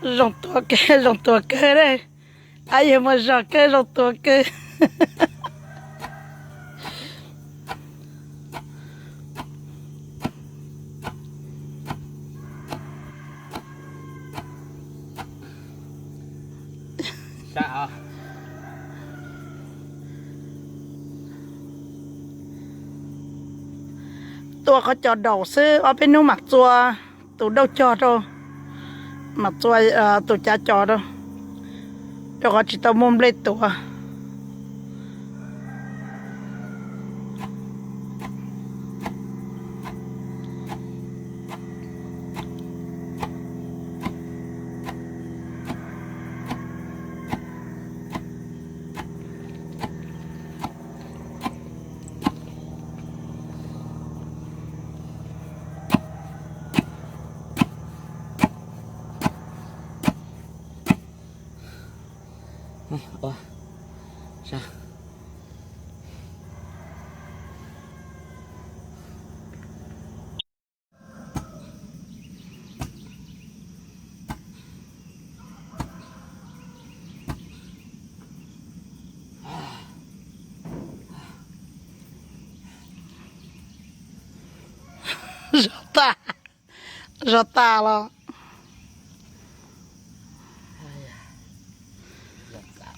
Zoo tuag kawg, zoo tuag kawg ne. Ab, yawg muaj zog kawg, zoo tuag kawg. Tua qhov cos daum xwb, ob peb hnub mam txua tus dauj cog rau, mam txua tus cav cos rau, rau qhov tsis tau muaj nplej tuav. Zov tas, zov tas los,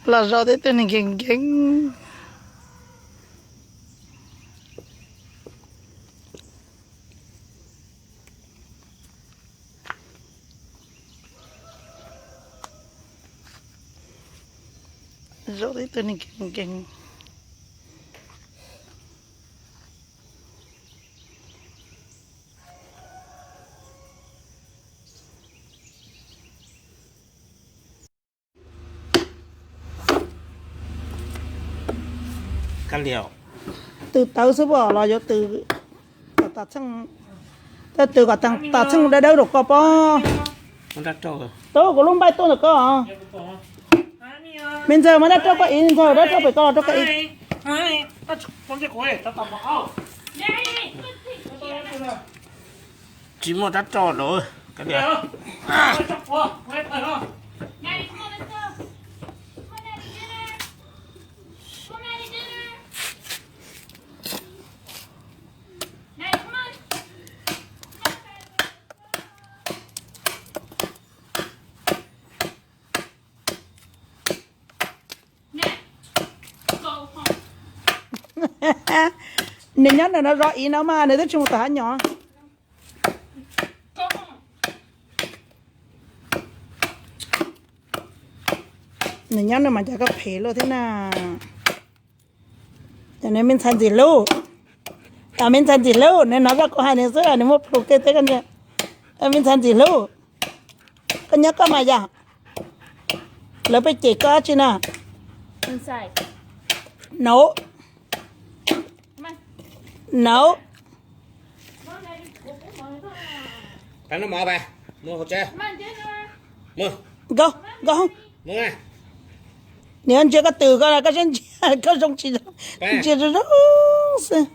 los zov tib tug neeg nkees nkees. Zov tib tug neeg nkees nkees. Tws tawv xwb pom los yuav tws kom tas txheej, tws kom tas txheej dawb dawb rau koj pob. Tub kuv lub npaij tuaj ntawm koj. Me ntxawg, muab dab rauj koj ib, ntxawg, dab rauj pem koj los rau koj ib. Tsis muaj dab rauj lawm. Nws nyob nws no zov ib no mas nws twb tsis mus tom hab nyom. Nws nyob nws mas cas koj phem luaj thiab na. Cov nws me ntxhais ntxim hlub, cov me ntxhais ntxim hlub, nws hnov koj kuv hais nws xwb nws muaj plhus kiag thiab koj ntsia. Me ntxhais ntxim hlub, koj nyob koj mas yom. Lawv pheej cem koj dab tsi na? No. No. Nkauj, nkauj. Nws ntsia koj twm koj, koj siab ntsia koj zoo tsis zoo, ntsia zoo zoo xwb.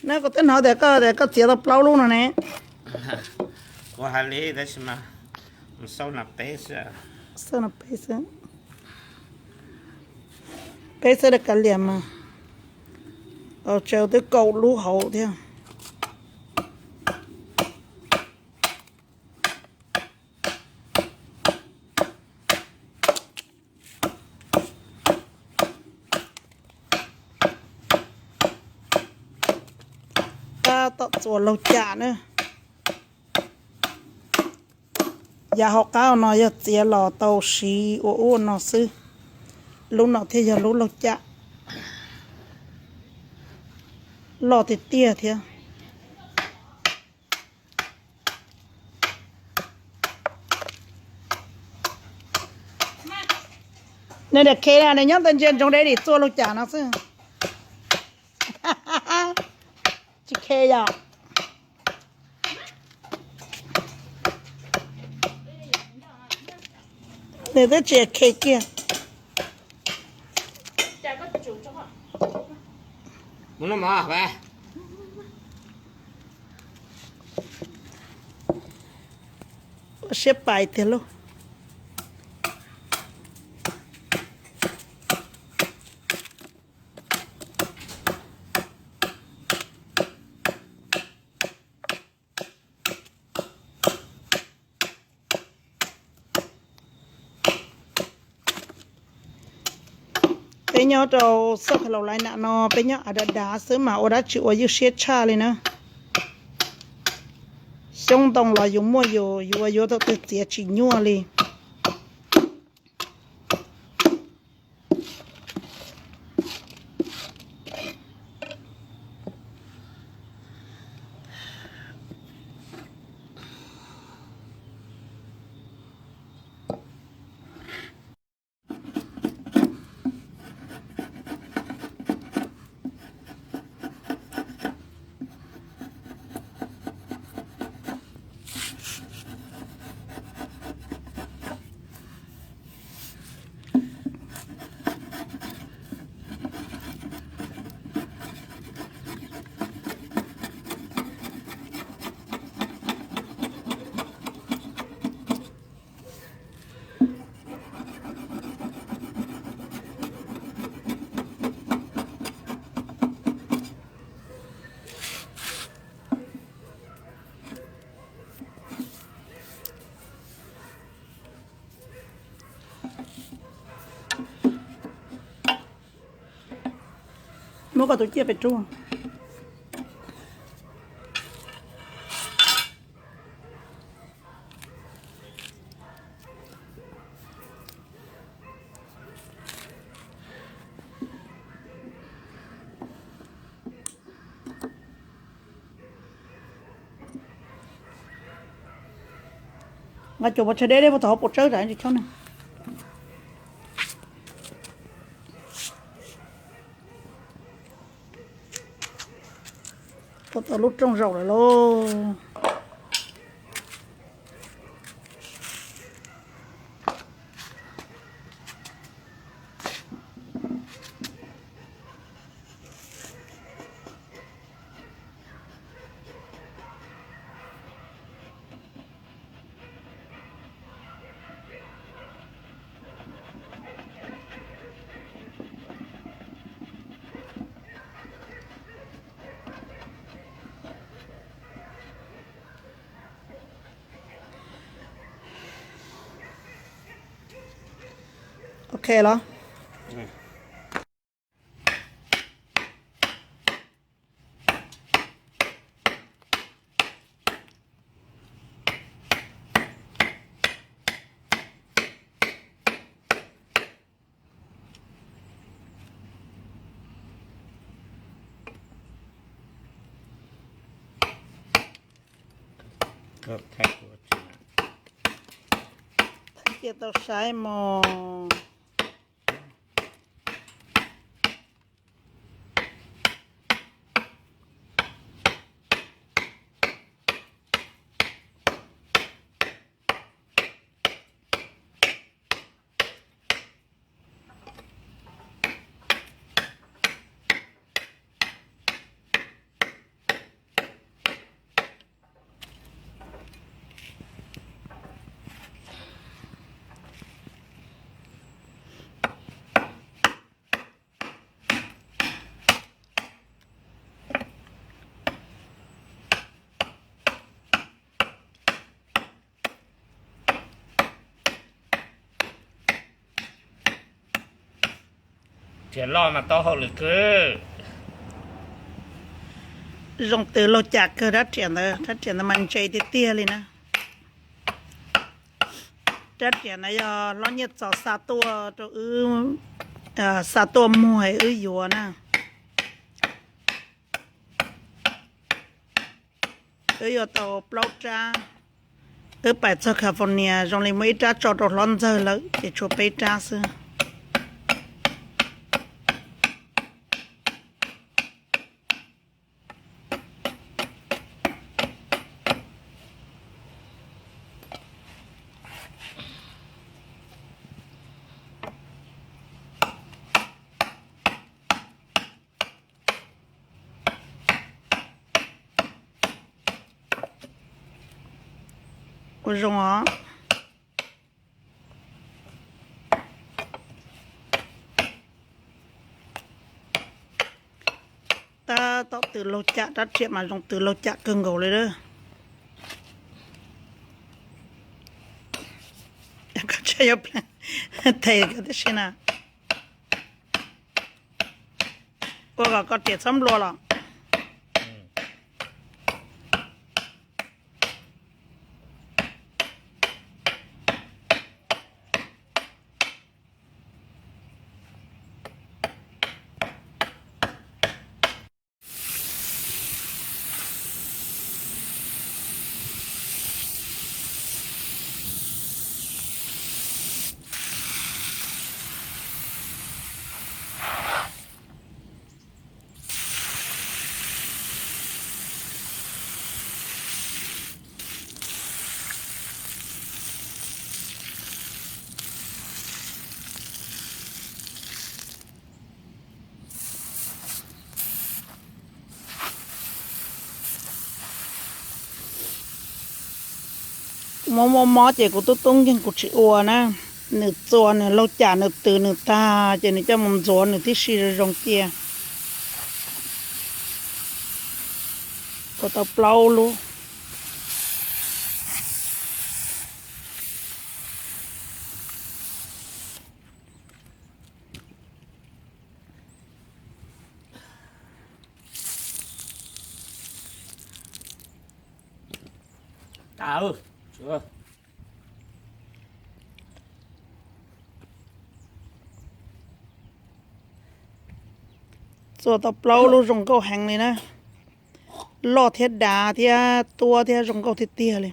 No kuv twb hnov tias koj, tias koj txiav tau plaub lub no ne. Kuv hais li tab sis mas xauj no peb xwb, xauj no peb xwb, peb xwb dab kav liam mas. Tau tsau twb kaum lub hauv thiab. Tab tom txuas laug cam na. Yav hauv qab no yog txiav los tau siv ua ub ua no xwb. Lub no thiaj yog lub laug cam loj tiag tiag thiab. Nws niam khe na, nws nyob ntawd ntsia ntsoov deb dim txua laug cam no xwb. Yog nws twb tsis khe kiag. Ua siab pais tiag lauj. Peb nyob rau South Carolina no peb nyob dav dav xwb mas ua dab tsi ua ywj siab tshaj li na. Xyoob ntoo los yus muaj yus, yus ua yuav thaum twg txiav tsis nyuaj li. Muab koj tus ciaj pem rub. Nqa cuam pov tseg deb deb puag tom hauv paus tsawb tam sis chob ne. Tua tau lub rooj zaum lawm lauj. Ok los. Thaij cia tau saib mog. Riam loj mas tau hauj lwm kawg. Zoo twg laug cas kawg rab riam ntawd, rab riam ntawd mas ntse tiag tiag li na. Rab riam ntawd yog hlob Nyiaj Txos xa tuaj rau wb, xa tuaj muag wb yuav na. Wb yuav tau plaub rab, wb pais txog California zoo li muaj ib rab tso rau hlob Ntxawg lawm ces tshuav peb rab xwb. Ua zoo os. Tab tom tws laug cam, rab riam mas zoo tws laug cam kawg nkaus li lawm. Tes tib si na. Ua kom koj riam txhob nplua los. Kuv muaj muaj mob ces kuv tub tub nkeeg kuv tsis ua na. Nws txuas nws laug cam nws tws nws tag ces nws coj mus ntxuav nws tib si zoo zoo cia. Ua tau plaub lub. Txuas tau plaub lub zoo nkauj heev li na. Loj thiab dav thiab tuab thiab zoo nkauj tiag tiag li.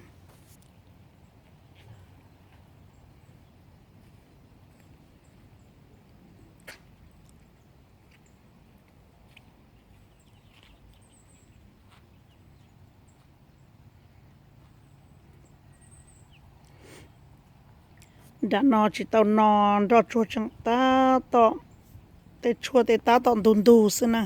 Nram no tsis tau no, nroj tsuag tseem tab tom, tej tshuaj tej tab tom ntug ntug xwb na.